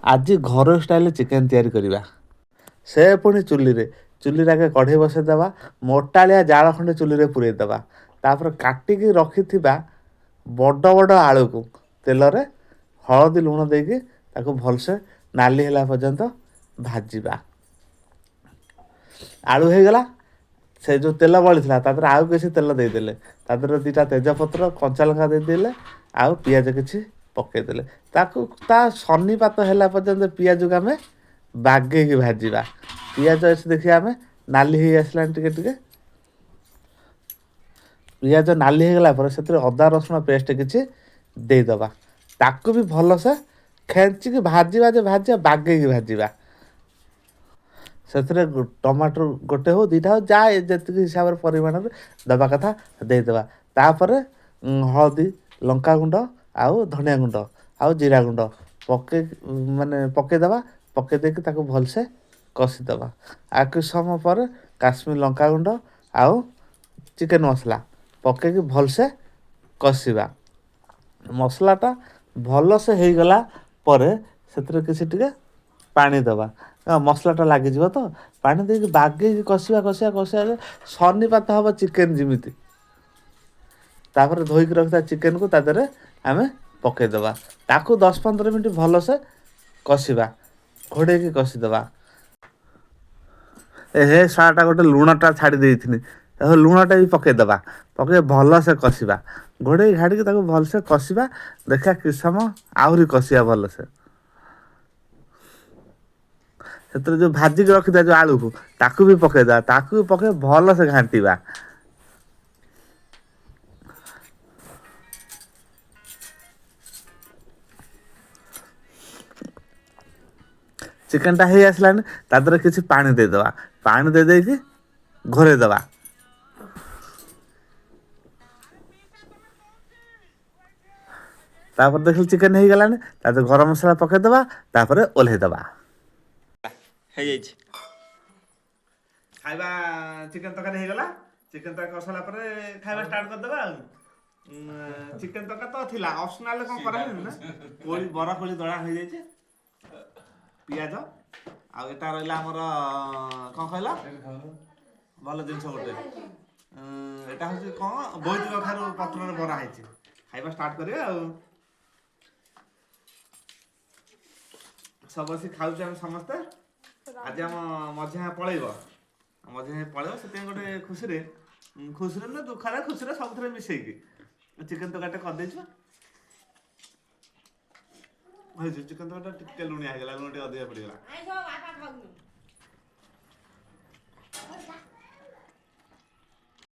ଆଜି ଘରୋଇ ଷ୍ଟାଇଲ୍ରେ ଚିକେନ୍ ତିଆରି କରିବା। ସେ ପୁଣି ଚୁଲିରେ। ଚୁଲିରେ ଆଗେ କଢ଼େଇ ବସେଇଦେବା, ମୋଟାଳିଆ ଜାଳ ଖଣ୍ଡେ ଚୁଲିରେ ପୂରେଇ ଦେବା। ତାପରେ କାଟିକି ରଖିଥିବା ବଡ଼ ବଡ଼ ଆଳୁକୁ ତେଲରେ ହଳଦୀ ଲୁଣ ଦେଇକି ତାକୁ ଭଲସେ ନାଲି ହେଲା ପର୍ଯ୍ୟନ୍ତ ଭାଜିବା। ଆଳୁ ହେଇଗଲା। ସେ ଯେଉଁ ତେଲ ବଳିଥିଲା, ତା ଦେହରେ ଆଉ କିଛି ତେଲ ଦେଇଦେଲେ। ତା ଦେହରେ 2ଟା ତେଜପତ୍ର, କଞ୍ଚା ଲଙ୍କା ଦେଇଦେଲେ ଆଉ ପିଆଜ କିଛି ପକାଇଦେଲେ। ତାକୁ ତା ସନ୍ନିପାତ ହେଲା ପର୍ଯ୍ୟନ୍ତ ପିଆଜକୁ ଆମେ ବାଗେଇକି ଭାଜିବା। ପିଆଜ ଏଠି ଦେଖିବା ଆମେ ନାଲି ହେଇ ଆସିଲାଣି ଟିକେ ଟିକେ। ପିଆଜ ନାଲି ହେଇଗଲା ପରେ ସେଥିରେ ଅଦା ରସୁଣ ପେଷ୍ଟ କିଛି ଦେଇଦେବା। ତାକୁ ବି ଭଲସେ ଖେଞ୍ଚିକି ଭାଜିବା ଯେ ଭାଜିବା, ବାଗେଇକି ଭାଜିବା। ସେଥିରେ ଟମାଟୋ ଗୋଟେ ହଉ, 2ଟା ହଉ, ଯାହା ଯେତିକି ହିସାବରେ ପରିମାଣରେ ଦେବା କଥା ଦେଇଦେବା। ତାପରେ ହଳଦୀ, ଲଙ୍କାଗୁଣ୍ଡ ଆଉ ଧନିଆ ଗୁଣ୍ଡ ଆଉ ଜିରା ଗୁଣ୍ଡ ପକେଇ ମାନେ ପକେଇଦେବା। ପକେଇ ଦେଇକି ତାକୁ ଭଲସେ କଷିଦେବା। ଆଉ କିଛି ସମୟ ପରେ କାଶ୍ମୀର ଲଙ୍କାଗୁଣ୍ଡ ଆଉ ଚିକେନ୍ ମସଲା ପକେଇକି ଭଲସେ କଷିବା। ମସଲାଟା ଭଲସେ ହେଇଗଲା ପରେ ସେଥିରେ କିଛି ଟିକେ ପାଣି ଦେବା। ମସଲାଟା ଲାଗିଯିବ ତ। ପାଣି ଦେଇକି ବାଗେଇକି କଷିବା, କଷିବା, କଷିବା ଯେ ସନ୍ନିପାତ ହେବ ଚିକେନ୍ ଯେମିତି। ତାପରେ ଧୋଇକି ରଖିଥିବା ଚିକେନ୍କୁ ତା ଦେହରେ ଆମେ ପକେଇଦେବା। ତାକୁ 10-15 ମିନିଟ୍ ଭଲସେ କଷିବା, ଘୋଡ଼େଇକି କଷିଦେବା। ଏ ହେ ଶଳାଟା, ଗୋଟେ ଲୁଣଟା ଛାଡ଼ି ଦେଇଥିନି। ଲୁଣଟା ବି ପକେଇଦେବା। ପକେଇ ଭଲସେ କଷିବା, ଘୋଡ଼େଇ ଘାଡ଼ିକି ତାକୁ ଭଲସେ କଷିବା। ଦେଖିବା କିଛି ସମୟ ଆହୁରି କଷିବା ଭଲସେ। ସେଥିରେ ଯେଉଁ ଭାଜିକି ରଖିଥିବା ଯେଉଁ ଆଳୁକୁ, ତାକୁ ବି ପକେଇଦେବା। ତାକୁ ବି ପକେଇ ଭଲସେ ଘାଣ୍ଟିବା। ଚିକେନଟା ହେଇ ଆସିଲାଣି। ତା ଦେହରେ କିଛି ପାଣି ଦେଇଦେବା। ପାଣି ଦେଇ ଦେଇକି ଘୋରେଇ ଦେବା। ତାପରେ ଦେଖିଲେ ଚିକେନ ହେଇଗଲାଣି। ତା ଦେହରେ ଗରମ ମସଲା ପକେଇଦେବା, ତାପରେ ଓହ୍ଲେଇ ଦେବା। ହେଇଯାଇଛି। ଖାଇବା ଚିକେନ ତରକାରୀ ହେଇଗଲା। ଚିକେନ ତରକାରୀ କରିସାରିଲା ପରେ ଖାଇବା ଷ୍ଟାର୍ଟ କରିଦେବା। ଆଉ ଚିକେନ ତରକାରୀ ତ ଥିଲା ଅପସନାଲ, କ'ଣ କରାହେଇନି ନା। କୋଳି, ବର କୋଳି ଦଳା ହେଇଯାଇଛି, ପିଆଜ। ଆଉ ଏଟା ରହିଲା ଆମର କ'ଣ କହିଲ, ଭଲ ଜିନିଷ ଗୋଟେ। ଏଟା ହଉଛି କ'ଣ, ବୋଇତି କଖାରୁ ପତ୍ରରେ ବରା ହେଇଛି। ଖାଇବା ଷ୍ଟାର୍ଟ କରିବା। ଆଉ ସବୁ ବସି ଖାଉଛୁ ଆମେ ସମସ୍ତେ। ଆଜି ଆମ ମଝିଆ ପଳେଇବ, ମଝିଆ ପଳେଇବ, ସେଥିପାଇଁ ଗୋଟେ ଖୁସିରେ, ଖୁସିରେ ନା ଦୁଃଖରେ, ଖୁସିରେ ସବୁଥିରେ ମିଶେଇକି ଚିକେନ ତରକାରୀଟା କରିଦେଇଛୁ। ହେଇଛି ଚିକେନ ତରକାରୀଟା। ଟିକେ ଲୁଣିଆ ହେଇଗଲା, ଲୁଣ ଟିକେ ଅଧିକା ପଡ଼ିଗଲା। ଆଇଁଷ ବାପା ଖାଉନି।